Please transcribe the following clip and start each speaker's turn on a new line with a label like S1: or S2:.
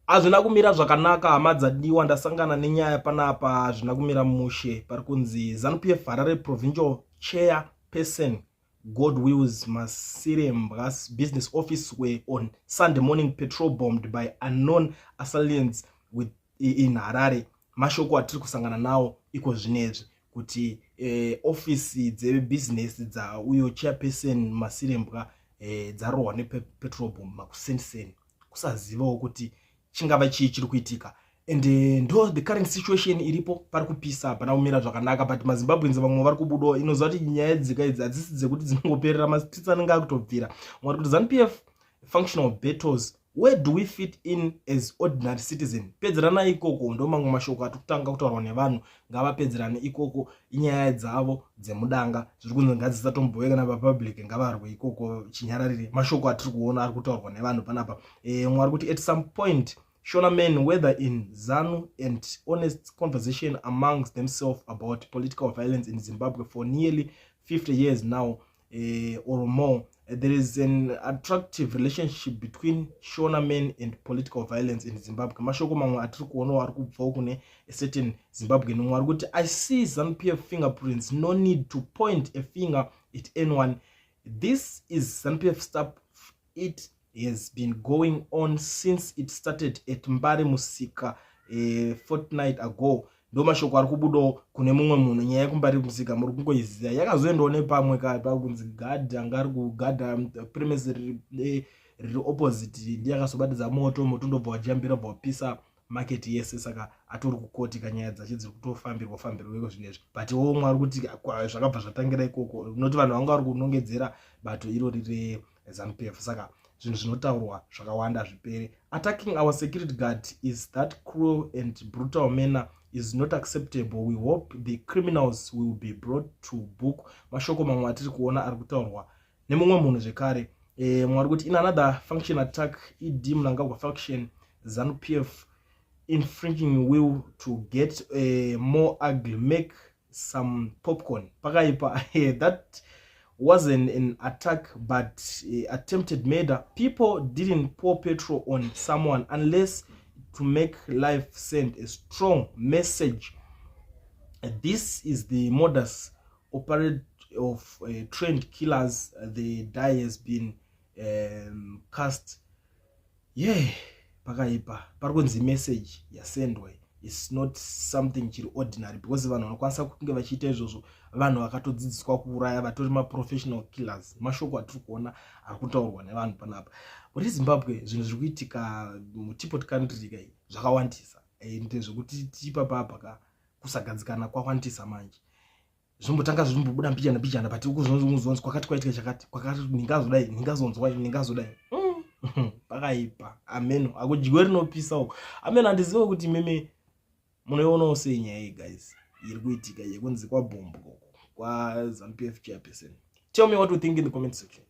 S1: Hazvina kumira zvakanaka hama dzadiwa, ndasangana nenyaya panapa, hazvina kumira mushe. Pari kunzi ZANU-PF Harare Provincial Chairperson Godwills Masirembwa's business office were on Sunday morning petrol bombed by unknown assailants with in Harare. Mashoko atiri kusangana nawo iko zvinezvi kuti ofisi dzebhizinesi dzauyo chairperson Masirembwa dzarohwa nepetrol bomb makuseniseni, kusazivawo kuti chingava chii chiri kuitika. And ndo the current situation iripo. Pari kupisa, hapana kumira zvakanaka, but maZimbabweans vamwe vari kubudawo. Inoziva kuti nyaya dzika idzi hadzisi dzekuti dzinongoperera, mastreets anenge akutobvira. Mwari kuti ZANU PF factional battles, where do we fit in as ordinary citizen? Pedzerana ikoko. Ndo mamwe mashoko ati kutanga kutaurwa nevanhu, ngavapedzerane ikoko, inyaya dzavo dzemudanga. Zviri kunzi ngadzisatombowe kana papublic, ngavarwe ikoko chinyararire. Mashoko atiri kuona ari kutaurwa nevanhu panapa. Mwari kuti at some point Shona men, whether in ZANU and honest conversation amongst themselves about political violence in Zimbabwe for nearly 50 years now or more. There is an attractive relationship between Shona men and political violence in Zimbabwe. Mashoko mamwe atiri kuonawo ari kubvawo kune a certain Zimbabwean. Mumwe ari kuti, "I see ZANU PF fingerprints. No need to point a finger at anyone. This is ZANU PF stuff. It has been going on since it started at Mbare Musika a fortnight ago." Ndo mashoko ari kubudawo kune mumwe munhu. Nyaya yekuMbare Musika muri kungoiziva, yakazoendawo nepamwe pakunzi gadhi anga ari kugadha premise riri opposite ndiye akazobatidza moto. Moto ndobva wajambira, bva wapisa market yese. Saka atori kukoti, kanyaya dzacho dziri kutofambirwa fambirwa iko zvinezvi. But wo umwe ari kuti zvakabva zvatangira ikoko, noti vanhu vanga vari kunongedzera bato irori reZANU PF. Saka zvinhu zvinotaurwa zvakawanda zvipere. "Attacking our security guard is that cruel and brutal manner is not acceptable. We hope the criminals will be brought to book." Mashoko mamwe atiri kuona ari kutaurwa nemumwe munhu zvekare. Mumwe ari kuti, "In another faction attack, ED Mnangagwa faction, ZANU PF infringing will to get more ugly. Make some popcorn." Pakaipa. "That wasn't an attack but attempted murder. People didn't pour petrol on someone unless to make life send a strong message. This is the modus operandi of trained killers. The die has been cast." Yeah, pakaipa. Pari kunzi message yasendwa is not something chiri ordinary, because vanhu vanokwanisa kunge vachiita izvozvo vanhu vakatodzidziswa kuuraya, vatori maprofessional killers. Mashoko atiri kuona ari kutaurwa nevanhu panapa. Muri Zimbabwe zvinhu zviri kuitika muteapot country kai zvakawandisa, ende zvekuti tipapapa ka kusagadzikana kwawandisa. Manje zvimbotanga zvimbobuda mbijana mbijana, but ukuzonzi kwakati kwaitika chakati, kwakati ndingazodai, ndingazonzwai, ndingazodai. Pakaipa. Ameno akudyiwe rinopisa uko. Ameno, handizive kuti mimi munoionawo sei nyaya iyi, guys, iri kuitika yekunzi kwabhombo kwaZANU PF chairperson. Tell me what you think in the comment section.